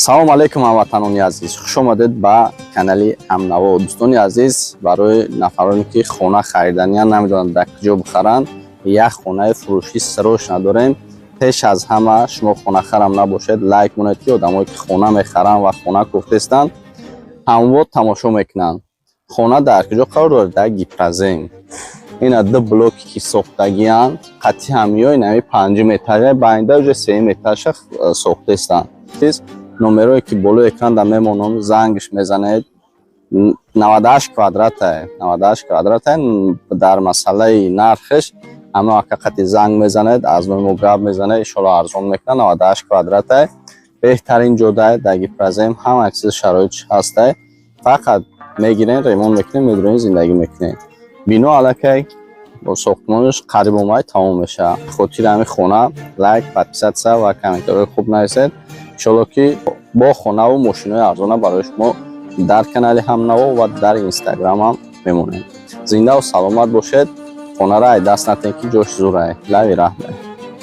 Салом алейкум, ҳамватанони азиз, хуш омадед ба канали Ҳамнаво. Дӯстони азиз, барои нафароне, ки хона хариданиян, намедонанд, дар куҷо бихаранд, як хонаи фурӯшӣ срочно дорем. Пеш аз ҳама, шумо хонахарам набошед, лайк монед, ки одамое, ки хона мехаранд ва хона кофтестанд, ҳамво тамошо мекунанд. Хона дар куҷо қарор дорад? Дар Гипрозем. Ина ду блоке, ки сохтагиянд, қатъи ҳамиё инами панҷум этажа, байнда уже сеюм этажа сохтаистанд. Номерое, ки болои экранда мемонам, зангш мезанед. 98 квадрата, 98 квадрата. Дар масъалаи нархш ҳама вақта қати занг мезанед, аз номи мо гап мезанед, иншоалло, арзон мекунад. 98 квадрата, беҳтарин ҷода дар Гипрозем, ҳама чиз шароитш ҳастай. Фақат мегирен, ремонт мекунед, медурен, зиндагӣ мекунед. Бино аллакай бо сохтмонаш қариб омад, тамом мешавад. Хотири ҳамин хона лайк, подписаться ва комментариҳои хуб нависед. Иншоалло, ки бо хонаву мошинои арзона барои шумо дар канали Ҳамнаво ва дар Инстаграмам мемонем. Зиндаву саломат бошед. Хонара ай даст натен, ки ҷош зурай лави раҳме.